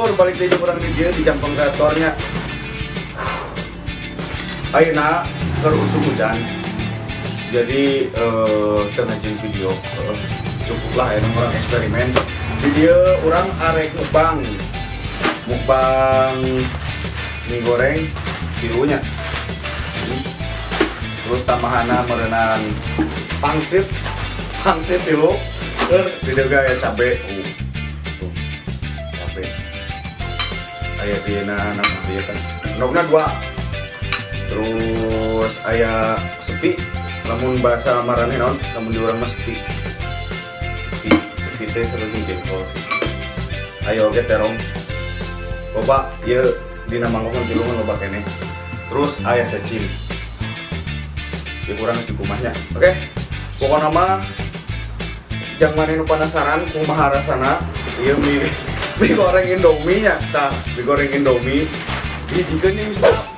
Lur, balik deui urang di dieu di Jampang Kreatornya. Ayeuna keur usum hujan. Jadi teu ngajieun video. Cukuplah ayeuna urang eksperimen. Di dieu urang arek mukbang. Mukbang mie goreng birunya. Terus tambahanna meureunan pangsit. Pangsit tilu keur di dieu aya cabe. Tuh. Cabe. Aya dieuna nama ieu kan. Endogna 2. Terus aya sepi, lamun bahasa marane naon, lamun di urang mah sepi. Sepi, sepi teh sareng jengkol sih. Ayo oge terong. Loba ieu dina mangkok tilu mah loba keneh. Terus aya secim. Ieu kurang geus dikumahnya. Oke. Pokona mah jang maneh nu penasaran kumaha rasana ieu mie goreng Indomie nya. Tah, mie goreng Indomie dijikeun jeung mie.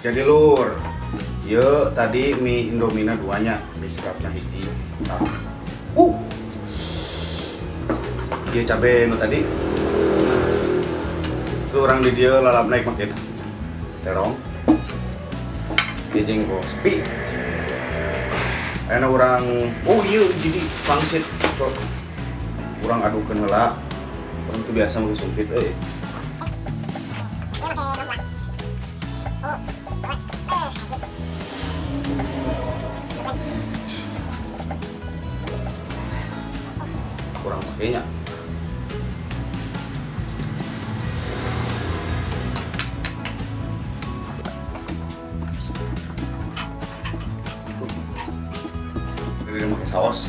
Jadi lur, ye tadi mie Indomina duanya, mie serapna hiji. Ieu cabe nu tadi. Itu orang di dieu lalap naik makin terong. Ieu jengkol sepi. Ayeuna urang, oh ieu jadi pangsit. Urang adukeun heula. Urang tuh biasa make sumpit euy. Kurang makainya. Ini pakai saus.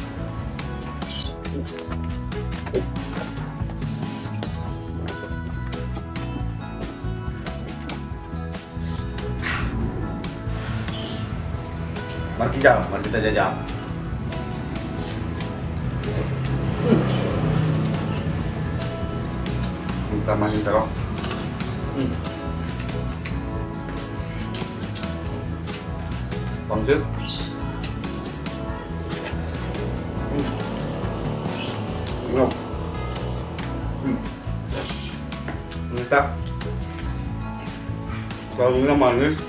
Mari kita jajal. Kita masih terong. Pangsit. Kita kalungnya manis,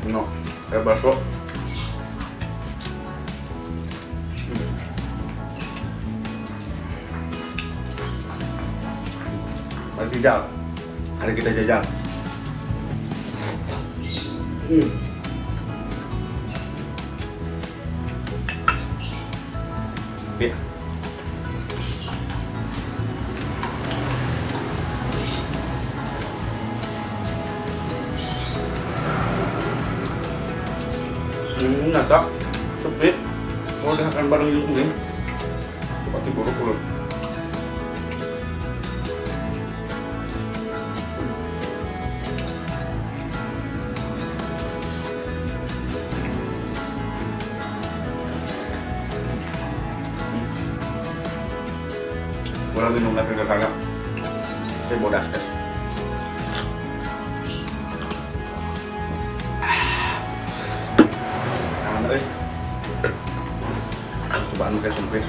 No, kayak bakso. Mari jajal. Mari kita jajal. Iya. Nyata sepi. Kalau udah akan bareng yuk nih. Pasti buruk-buruk. Kurang minum lagi kagak. Saya bodas tes. Cobaan pakai sumpit.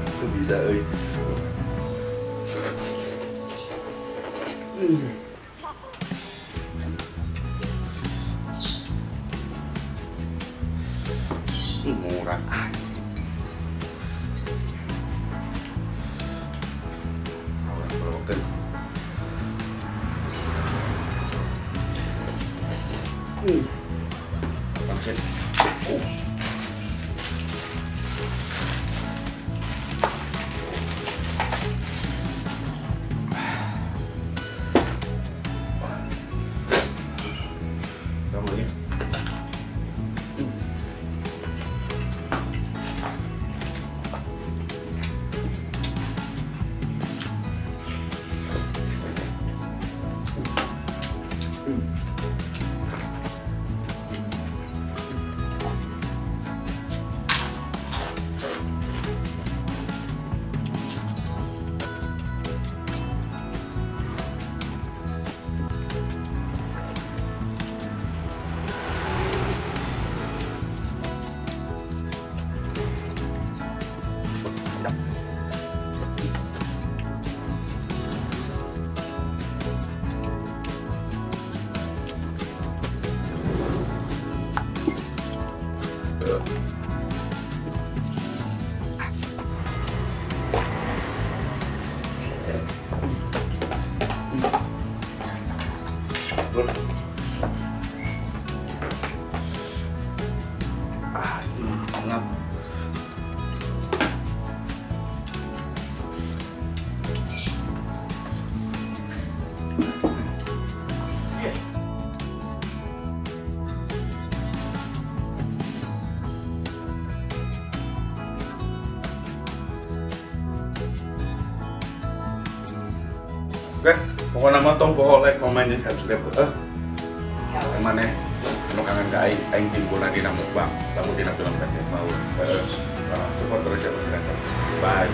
Itu bisa euy. Murah. Pangsit. Oke, pokoknya mah tong poho like, komen, dan subscribe. Mana anu kangen ka aing, aing timbulna dina mukbang, lamun dina film pendek mau. Support terus ya, bye.